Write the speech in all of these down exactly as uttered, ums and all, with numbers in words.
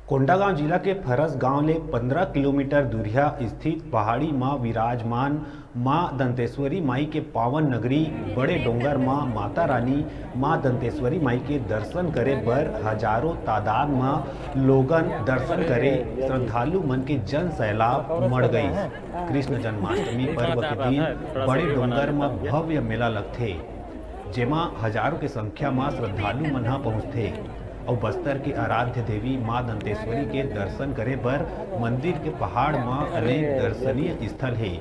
कोंडागांव जिला के फरस गांव ले पंद्रह किलोमीटर दूरिहा स्थित पहाड़ी म विराजमान मां दंतेश्वरी माई के पावन नगरी बड़े डोंगर म माता रानी मां दंतेश्वरी माई के दर्शन करे बर हजारों तादाद म लोगन दर्शन करे श्रद्धालु मन के जन सैलाब मड़ गईस। कृष्ण जन्माष्टमी पर्व के दिन बड़े डोंगर म भव्य मेला लगथे, जेमा हजारों के संख्या म श्रद्धालु मन ह पहुंचथे। अउ बस्तर के आराध्य देवी मां दंतेश्वरी के दर्शन करे बर मंदिर के पहाड़ म अनेक दर्शनीय स्थल हे,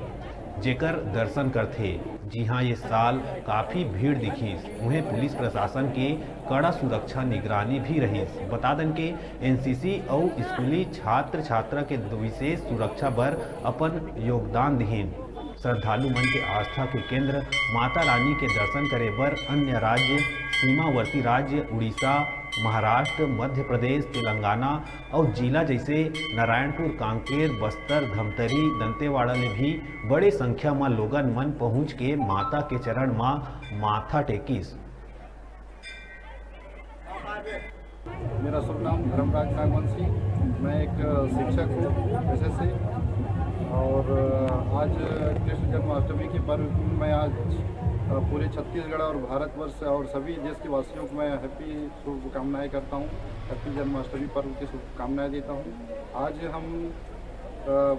जेकर दर्शन करथे, जिहां ये साल काफी भीड़ दिखिस। उहें पुलिस प्रशासन के कड़ा सुरक्षा निगरानी भी रहिस। बता दन के एनसीसी अउ स्कूली छात्र छात्रा के विशेष सुरक्षा बर अपन योगदान दिहिन। श्रद्धालु मन के आस्था के केंद्र माता रानी के दर्शन करे बर अन्य राज्य, सीमावर्ती राज्य उड़ीसा, महाराष्ट्र, मध्य प्रदेश, तेलंगाना अउ जिला जैसे नारायणपुर, कांकेर, बस्तर, धमतरी, दंतेवाड़ा ले भी बड़े संख्या म लोगन मन पहुंच के माता के चरण म माथा टेकिस। मेरा शुभ नाम धर्मराज नागवंशी, मैं एक शिक्षक हूँ पेशे से। और आज कृष्ण जन्माष्टमी के पर्व की मैं आज पूरे छत्तीसगढ़ और भारतवर्ष और सभी देश के वासियों को मैं हैप्पी शुभकामनाएं करता हूँ, हैप्पी जन्माष्टमी पर्व की शुभकामनाएं देता हूँ। आज हम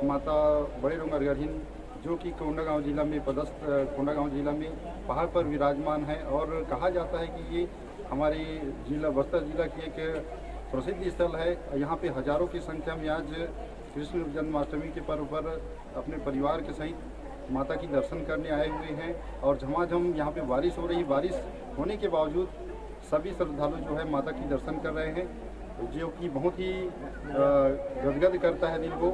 माता बड़े डोंगरगढ़िन, जो कि कोंडागांव जिला में पदस्थ, कोंडागांव जिला में पहाड़ पर विराजमान है और कहा जाता है कि ये हमारे जिला, बस्तर जिला की एक प्रसिद्ध स्थल है। यहाँ पे हजारों की संख्या में आज कृष्ण जन्माष्टमी के पर्व पर अपने परिवार के सहित माता की दर्शन करने आए हुए हैं और झमाझम यहाँ पे बारिश हो रही। बारिश होने के बावजूद सभी श्रद्धालु जो है माता की दर्शन कर रहे हैं, जो कि बहुत ही गदगद करता है दिल को।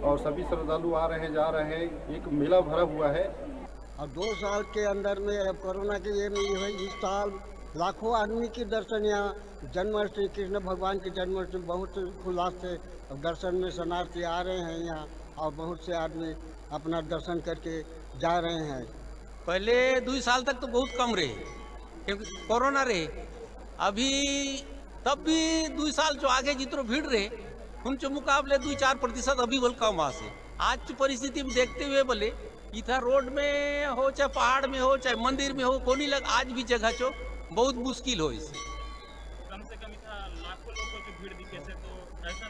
और सभी श्रद्धालु आ रहे हैं, जा रहे हैं, एक मेला भरा हुआ है। अब दो साल के अंदर में अब कोरोना के ये में ये है, इस साल लाखों आदमी के दर्शन यहाँ जन्माष्टमी, कृष्ण भगवान के जन्माष्टमी बहुत उल्लास से अब दर्शन में शरणार्थी आ रहे हैं यहाँ और बहुत से आदमी अपना दर्शन करके जा रहे हैं। पहले दुई साल तक तो बहुत कम रहे, क्योंकि कोरोना रहे। अभी तब भी दुई साल जो आगे जितरो भीड़ रहे, उनके मुकाबले दुई चार प्रतिशत अभी बोल कम आसे। आज की परिस्थिति में देखते हुए बोले, इथा रोड में हो, चाहे पहाड़ में हो, चाहे मंदिर में हो, कोनी लग आज भी जगह चो बहुत मुश्किल हो इसे। कम से कम इतना लाखों लोगों की भीड़ दिखे से, तो ऐसा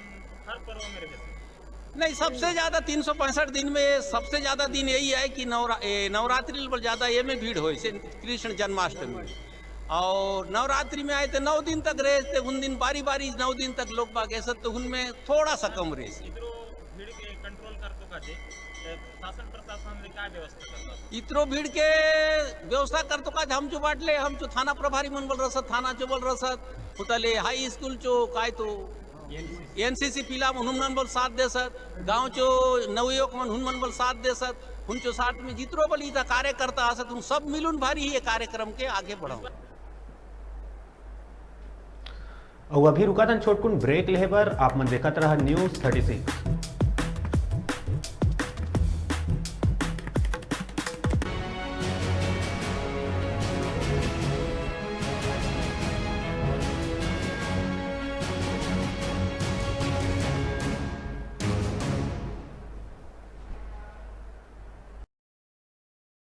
हर पर्व में रहे से। नहीं, सबसे ज्यादा तीन सौ पैंसठ दिन में सबसे ज्यादा दिन यही है कि नवरा, ए, नवरात्रि पर ज्यादा ये में भीड़ होय से कृष्ण जन्माष्टमी। और नवरात्रि में आए तो नौ दिन तक रहे थे, उन दिन बारी बारी नौ दिन तक लोग बाग ऐसा, तो उनमें थोड़ा सा कम रहे से। इतरो भीड़ के कंट्रोल कर तो का दे, ए, शासन प्रशासन ने क्या व्यवस्था करता है? इतरो भीड़ के व्यवस्था कर तो का हम जो बाटले, हम जो थाना प्रभारी मन बोल रहा, थाना जो बोल रहा, उतले हाई स्कूल जो काय तो एनसीसी पिला मन हुन मन बल साथ देसत, गांव चो नवयुवक मन हुन मन बल साथ देसत, हुन चो साथ में जितरो बल इता कार्यकर्ता आसत, हुन सब मिलुन भारी ये कार्यक्रम के आगे बढ़ाओ। अउ अभी रुका थन छोटकुन ब्रेक लेहे बर। आप मन देखत रहा न्यूज थर्टी सिक्स।